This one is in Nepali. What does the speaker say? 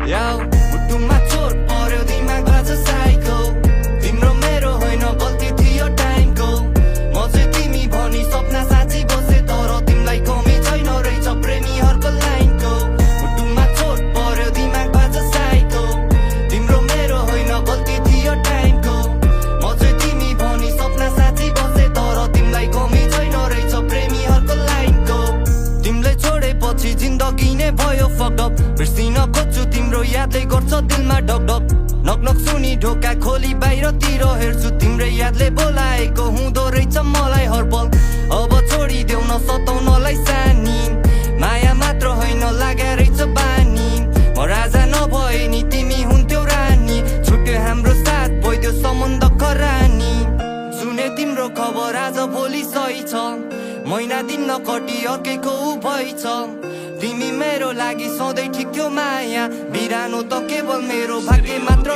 याउ मुटुमा चोट पर्यो दिमाग बाज साइको तिम्रो मेरो होइन गल्ती थियो टाइमको म चाहिँ तिमी भनी सपना साँची बसे तर तिमीलाई कमी छैन रहेछ प्रेमीहरूको लाइनको मुटुमा चोट पर्यो दिमाग बाज साइको तिम्रो मेरो होइन गल्ती थियो टाइमको म चाहिँ तिमी भनी सपना साँची बसे तर तिमीलाई कमी छैन रहेछ प्रेमीहरूको लाइनको तिमीलाई छोडेपछि जिन्दगी नै भयो फकअप बिर्सिन खोज्छु तिम्रो यादले गर्छ दिलमा ढकढक नकनक सुनि ढोका खोली बाहिरतिर हेर्छु तिम्रै यादले बोलाएको हुँदो रहेछ मलाई हर पल अब छोडिदेऊ न सताउनलाई सानी माया मात्र होइन लागे रहेछ बानी म राजा नभए नि तिमी हुन्थ्यौ रानी छुट्यो हाम्रो साथ भइदियो सम्बन्ध खरानी सुने तिम्रो खबर आज भोलि सही छ महिना दिन नकटी अर्कैको भइछ तिमी मेरो लागि सधैँ ठिक थियो माया बिरानो त केवल मेरो भाग्य मात्र